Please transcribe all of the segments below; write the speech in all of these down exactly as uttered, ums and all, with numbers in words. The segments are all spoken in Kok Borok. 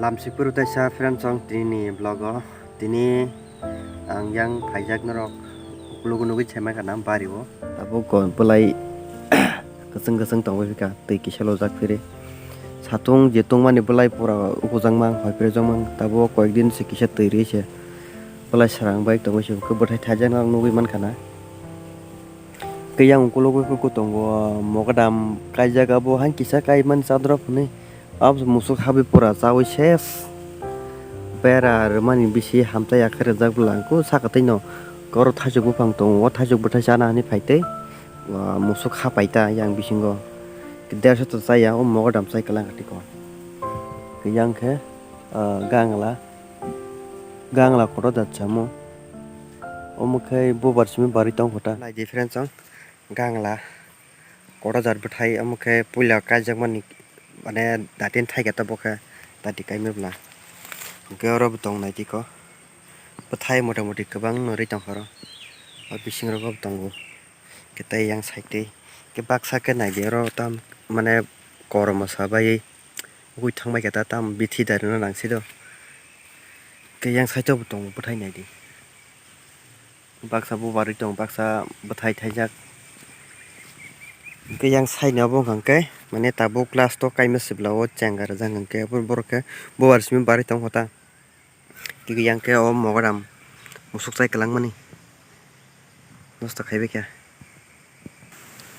Lamsipuru taisa friends, ang tini ni vlog o tini ang yang phaijak norok ukulugo nugwi saimankha na bari o. Tabuk o bwlai kwchwng kwchwng tongwi phikha, twi kisa lojak phiri. Satung je tungmani bwlai pura ukujakma, hoi phirjakma, tabuk koyek din se kisa twi rwi se bwlai srang bai tongwi se bwkhak bwthai thaijak norok nugwi mankha na. Khe yang ukulugwi khe kutongo mogodam kaijak, abo hai kisa kaimani chadra phunwi. Abo musuk habwi pura chawi ses. Bera rwmani bisi hamtai ya khe rijak bwla, ang khe saka twi no. Oro thaisok buphang tongo, o thaisok bwthai chana hinwi phai tei, o musuk hapai ta yang bisingo. Dersa to chaya, o mogodam chai kwlangkha tiko. Yang khe, ah, gangla, gangla kotor jat samo. Omo khe bubar simi barwi tongkha ta. Nai di friends, ang gangla. Kotor jat bwthai, omo khe puila kaijakmani, mane, datin thaikhe ta bo khe dati kaimwi bwla. Hwnkhe oro bo tong nai tiko. Bwthai mota moti kwbangno rwi tongkha oro. O bisingrogo bo tongo. Khe tei yang side twi. Khe baksa khe nai di oro tam, mane, kormo sa bai ui thang bai khe ta tam bithi da rwna nang si do. Khe yang side o bo tongo bwthai nai di. Baksa bubar ri tongo, baksa bwthai thaijak. Hwnkhe yang side ni obo hwnkha khe, mane, tabuk last o kaima sibla o chenga rijak hwnkhe, abo borok khe bubar simi barwi tongkha ta. Tei yang khe o mogodam musuk chai kwlangmani nosto khaibai kha.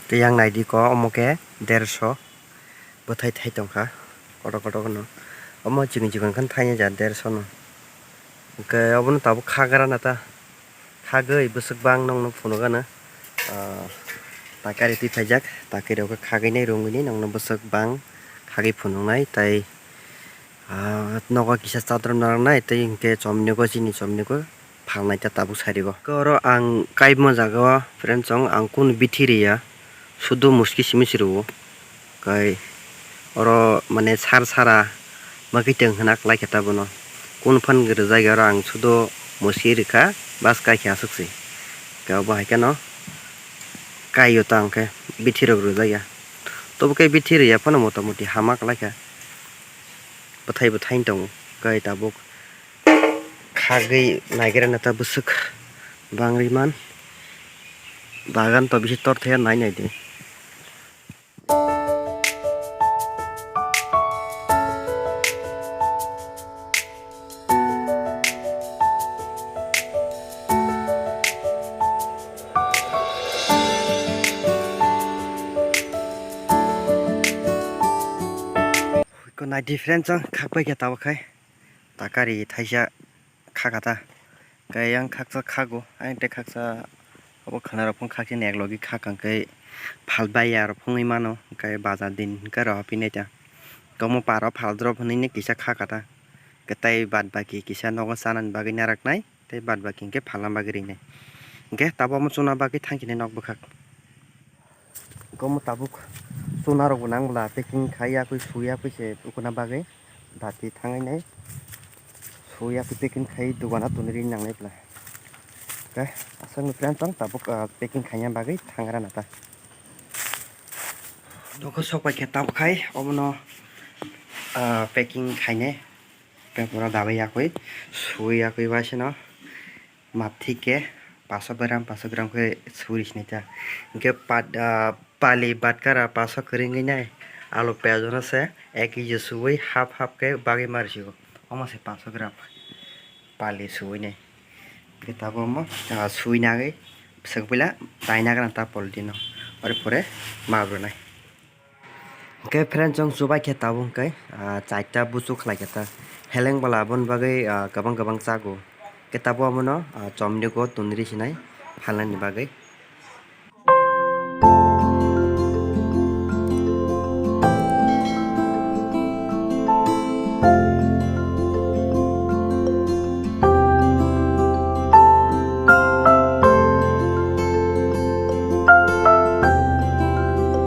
Tei yang nai di ko, omo khe derso bwthai thai tongkha kotor kotor no. Omo chikon chikon khe thainai ja derso no. Hwnkhe obono tabuk khagra na ta. Khagwi bwswk bang nokno phunukgano, ah, takari twi phaijak, takiri rok khe khagwi nai rwngwi nai nokno bwswk bang khagwi phunuknai tei, ah, nogo kisa chadra narwknai tei hwnkhe chomni nogo chini chomni nogo phalnai ta tabuk sari o. Oro ang kaima jaga o friends, ang kunu bithi rwya. Sudo muski simi se rwo. Kai oro mane sar sara makitwng hwna kwlai khe ta bono. Kunu phan rijak ya oro ang sudo muski rwkha, bas kai khe aswk se. Khe obo hai kheno kai o ta hwnkhe bithi rok rwjak ya. Tobo khe bithi rwya phano mota moti hama kwlai kha. Bwthai bwthai tongo kai tabuk. Khagwi naigra na ta bwswk bangri man. Bagan to bisi tor thaya nai nai di. Ko nai difference ang khak bai khe tabuk khai. Takari thaisa kha kha ta. Khe yang khaksa khago, ayang tei khaksa abo khwna rok phung khakchini ek logi kha kang khe phal bai ya rok phungwi mano, khe bazar din hwnkhe rw phinai ta. Tomo paro phal drop hwnwi kisa kha kha ta. Khe tei bad baki kisa nogo chanani bagwi naraknai, tei bad baki hwnkhe phalna bagwi rinai. Hwnkhe tabuk omo chuna bagwi thangkhinai nok bwkhak. Omo tabuk chuna rok bo nang bwla packing khai yakwi sui yakwi se ukuna bagwi dati thangnai nai sui yakwi packing khai dogana tonwi ri nangnai bwla. Khe aswk ni friend tong tabuk, ah, packing khaina bagwi thangra nata. Nokho sok pai khe tabuk khai omono, ah, packing khainai paper o dabai yakwi sui yakwi bai seno. Mathi khe paso gram, paso gram khe suri sinai ta. Hwnkhe pat, ah, pali batkara paso kwrwngwi nai, alu piyaj no se ek kg suwi half half khe bagwi ma rwsigo. Omo se paso gram pali suwi nai. Hwnkhe tabuk omo, ah, suwi nagwi swk puila taina gana ta polythene no. Ori pore ma rwnai. Hwnkhe friend, chwng chubai khe tabuk hwnkhe, ah, chaita buchuk khlai khe ta. Heleng bwla aboni bagwi, ah, kwbang kwbang chago. Hwnkhe tabuk abono, ah, chomni go tonwi ri sinai phalnani bagwi.